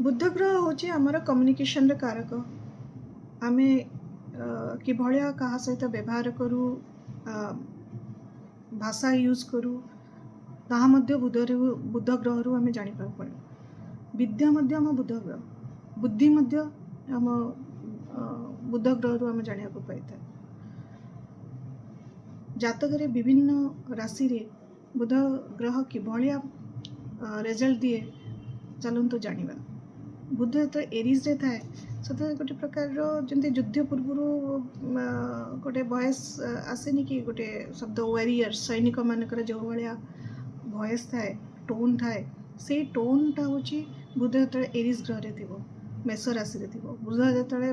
ବୁଧ ଗ୍ରହ ହେଉଛି ଆମର କମ୍ୟୁନିକେସନର କାରକ। ଆମେ କିଭଳିଆ କାହା ସହିତ ବ୍ୟବହାର କରୁ, ଭାଷା ୟୁଜ୍ କରୁ, ତାହା ମଧ୍ୟ ବୁଧ ଗ୍ରହରୁ ଆମେ ଜାଣିବାକୁ ପଡ଼ିବ। ବିଦ୍ୟା ମଧ୍ୟ ଆମ ବୁଧ ଗ୍ରହ, ବୁଦ୍ଧି ମଧ୍ୟ ଆମ ବୁଧ ଗ୍ରହରୁ ଆମେ ଜାଣିବାକୁ ପାଇଥାଉ। ଜାତକରେ ବିଭିନ୍ନ ରାଶିରେ ବୁଧ ଗ୍ରହ କିଭଳିଆ ରେଜଲ୍ଟ ଦିଏ, ଚାଲନ୍ତୁ ଜାଣିବା। ବୁଧ ଯେତେବେଳେ ଏରିଜରେ ଥାଏ, ସେତେବେଳେ ଗୋଟେ ପ୍ରକାରର ଯେମିତି ଯୁଦ୍ଧ ପୂର୍ବରୁ ଗୋଟେ ଭଏସ୍ ଆସେନି କି, ଗୋଟେ ଶବ୍ଦ, ୱାରିୟର ସୈନିକମାନଙ୍କର ଯେଉଁ ଭଳିଆ ଭଏସ୍ ଥାଏ, ଟୋନ୍ ଥାଏ, ସେଇ ଟୋନ୍ଟା ହେଉଛି ବୁଧ ଯେତେବେଳେ ଏରିଜ୍ ଗ୍ରହରେ ଥିବ, ମେଷ ରାଶିରେ ଥିବ। ବୁଧ ଯେତେବେଳେ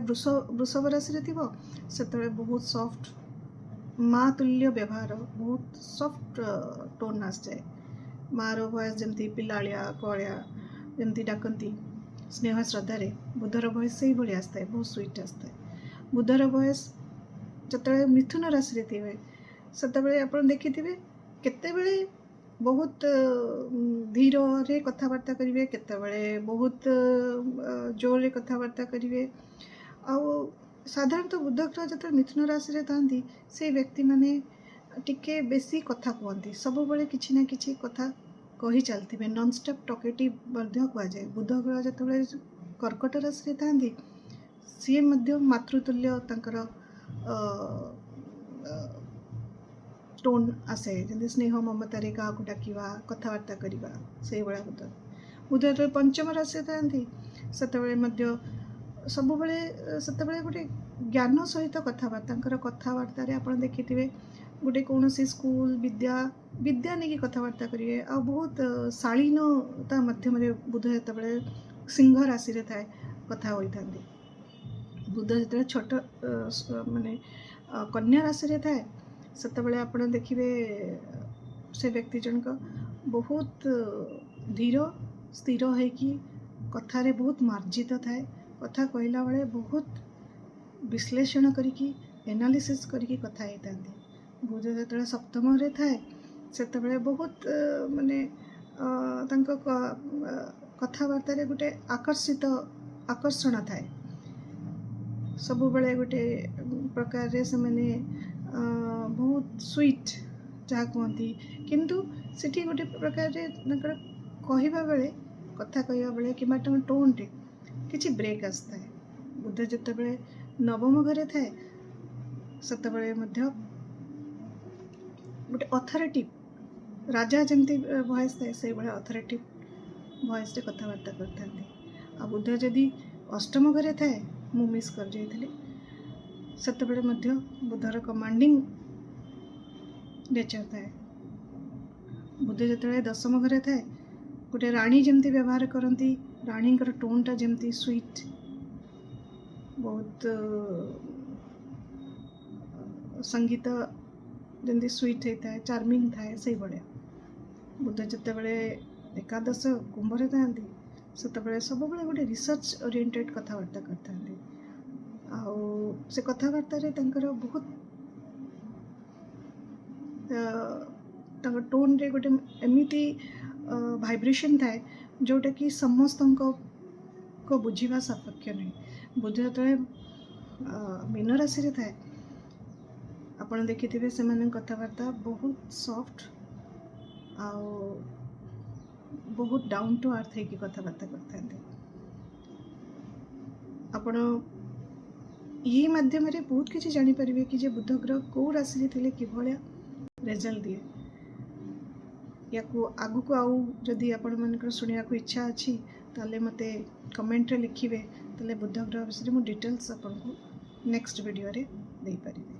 ବୃଷଭ ରାଶିରେ ଥିବ, ସେତେବେଳେ ବହୁତ ସଫ୍ଟ, ମା ତୁଲ୍ୟ ବ୍ୟବହାର, ବହୁତ ସଫ୍ଟ ଟୋନ୍ ଆସିଯାଏ। ମାଆର ଭଏସ୍ ଯେମିତି ପିଲାଳିଆ କଳିଆ ଯେମିତି ଡାକନ୍ତି ସ୍ନେହ ଶ୍ରଦ୍ଧାରେ, ବୁଧର ଭଏସ୍ ସେଇଭଳି ଆସିଥାଏ, ବହୁତ ସୁଇଟ୍ ଆସିଥାଏ। ବୁଧର ଭଏସ୍ ଯେତେବେଳେ ମିଥୁନ ରାଶିରେ ଥିବେ, ସେତେବେଳେ ଆପଣ ଦେଖିଥିବେ କେତେବେଳେ ବହୁତ ଧୀରରେ କଥାବାର୍ତ୍ତା କରିବେ, କେତେବେଳେ ବହୁତ ଜୋରରେ କଥାବାର୍ତ୍ତା କରିବେ। ଆଉ ସାଧାରଣତଃ ବୁଧ ଗ୍ରହ ଯେତେବେଳେ ମିଥୁନ ରାଶିରେ ଥାନ୍ତି, ସେଇ ବ୍ୟକ୍ତିମାନେ ଟିକେ ବେଶୀ କଥା କୁହନ୍ତି, ସବୁବେଳେ କିଛି ନା କିଛି କଥା କହି ଚାଲିଥିବେ, ନନଷ୍ଟପ୍ ଟକେଟିଭ୍ ମଧ୍ୟ କୁହାଯାଏ। ବୁଧ ଗ୍ରହ ଯେତେବେଳେ କର୍କଟ ରାଶିରେ ଥାନ୍ତି, ସିଏ ମଧ୍ୟ ମାତୃତୁଲ୍ୟ ତାଙ୍କର ଟୋନ୍ ଆସେ, ଯେମିତି ସ୍ନେହ ମମତାରେ କାହାକୁ ଡାକିବା, କଥାବାର୍ତ୍ତା କରିବା, ସେଇଭଳିଆ ବୁଧ। ବୁଧ ଯେତେବେଳେ ପଞ୍ଚମ ରାଶିରେ ଥାନ୍ତି, ସେତେବେଳେ ମଧ୍ୟ ସବୁବେଳେ ସେତେବେଳେ ଗୋଟେ ଜ୍ଞାନ ସହିତ କଥାବାର୍ତ୍ତା, ତାଙ୍କର କଥାବାର୍ତ୍ତାରେ ଆପଣ ଦେଖିଥିବେ ଗୋଟେ କୌଣସି ସ୍କୁଲ ବିଦ୍ୟା ବିଦ୍ୟା ନେଇକି କଥାବାର୍ତ୍ତା କରିବେ। ଆଉ ବହୁତ ଶାଳୀନତା ମାଧ୍ୟମରେ ବୁଧ ଯେତେବେଳେ ସିଂହ ରାଶିରେ ଥାଏ, କଥା ହୋଇଥାନ୍ତି। ବୁଧ ଯେତେବେଳେ ଛୋଟ ମାନେ କନ୍ୟା ରାଶିରେ ଥାଏ, ସେତେବେଳେ ଆପଣ ଦେଖିବେ ସେ ବ୍ୟକ୍ତି ଜଣକ ବହୁତ ଧୀର ସ୍ଥିର ହେଇକି କଥାରେ ବହୁତ ମାର୍ଜିତ ଥାଏ। କଥା କହିଲା ବେଳେ ବହୁତ ବିଶ୍ଳେଷଣ କରିକି, ଏନାଲିସିସ୍ କରିକି କଥା ହେଇଥାନ୍ତି। ବୁଧ ଯେତେବେଳେ ସପ୍ତମରେ ଥାଏ, ସେତେବେଳେ ବହୁତ ମାନେ ତାଙ୍କ କଥାବାର୍ତ୍ତାରେ ଗୋଟେ ଆକର୍ଷଣ ଥାଏ। ସବୁବେଳେ ଗୋଟେ ପ୍ରକାରରେ ସେମାନେ ବହୁତ ସୁଇଟ୍ ଯାହା କୁହନ୍ତି, କିନ୍ତୁ ସେଠି ଗୋଟେ ପ୍ରକାରରେ ତାଙ୍କର କହିବା ବେଳେ, କଥା କହିବା ବେଳେ କିମ୍ବା ତାଙ୍କ ଟୋନ୍ରେ କିଛି ବ୍ରେକ୍ ଆସିଥାଏ। ବୁଧ ଯେତେବେଳେ ନବମ ଘରେ ଥାଏ, ସେତେବେଳେ ମଧ୍ୟ ଗୋଟେ ଅଥରିଟିଭ୍, ରାଜା ଯେମିତି ଭଏସ୍ ଥାଏ, ସେଇଭଳିଆ ଅଥରିଟିଭ୍ ଭଏସ୍ରେ କଥାବାର୍ତ୍ତା କରିଥାନ୍ତି। ଆଉ ବୁଧ ଯଦି ଅଷ୍ଟମ ଘରେ ଥାଏ, ମୁଁ ମିସ୍ କରିଯାଇଥିଲି, ସେତେବେଳେ ମଧ୍ୟ ବୁଧର କମାଣ୍ଡିଂ ନେଚର୍ ଥାଏ। ବୁଧ ଯେତେବେଳେ ଦଶମ ଘରେ ଥାଏ, ଗୋଟେ ରାଣୀ ଯେମିତି ବ୍ୟବହାର କରନ୍ତି, ରାଣୀଙ୍କର ଟୋନ୍ଟା ଯେମିତି ସୁଇଟ୍, ବହୁତ ସଙ୍ଗୀତ ଯେମିତି ସୁଇଟ୍ ହେଇଥାଏ, ଚାର୍ମିଂ ଥାଏ, ସେଇଭଳିଆ। ବୁଧ ଯେତେବେଳେ ଏକାଦଶ କୁମ୍ଭରେ ଥାଆନ୍ତି, ସେତେବେଳେ ସବୁବେଳେ ଗୋଟେ ରିସର୍ଚ୍ଚ ଓରିଏଣ୍ଟେଡ଼ କଥାବାର୍ତ୍ତା କରିଥାନ୍ତି। ଆଉ ସେ କଥାବାର୍ତ୍ତାରେ ତାଙ୍କର ବହୁତ ତାଙ୍କ ଟୋନ୍ରେ ଗୋଟେ ଏମିତି ଭାଇବ୍ରେସନ୍ ଥାଏ, ଯେଉଁଟାକି ସମସ୍ତଙ୍କ ବୁଝିବା ସପକ୍ଷ ନୁହେଁ। ବୁଧ ଯେତେବେଳେ ମୀନ ରାଶିରେ ଥାଏ, ଆପଣ ଦେଖିଥିବେ ସେମାନଙ୍କ କଥାବାର୍ତ୍ତା ବହୁତ ସଫ୍ଟ ଆଉ ବହୁତ ଡାଉନ୍ ଟୁ ଆର୍ଥ ହେଇକି କଥାବାର୍ତ୍ତା କରିଥାନ୍ତି। ଆପଣ ଇଏ ମାଧ୍ୟମରେ ବହୁତ କିଛି ଜାଣିପାରିବେ କି ଯେ ବୁଧ ଗ୍ରହ କେଉଁ ରାଶିରେ ଥିଲେ କିଭଳିଆ ରେଜଲ୍ଟ ଦିଏ। ୟାକୁ ଆଗକୁ ଆଉ ଯଦି ଆପଣମାନଙ୍କର ଶୁଣିବାକୁ ଇଚ୍ଛା ଅଛି, ତାହେଲେ ମୋତେ କମେଣ୍ଟରେ ଲେଖିବେ। ତାହେଲେ ବୁଧ ଗ୍ରହ ବିଷୟରେ ମୁଁ ଡିଟେଲ୍ସ ଆପଣଙ୍କୁ ନେକ୍ସଟ ଭିଡ଼ିଓରେ ଦେଇପାରିବି।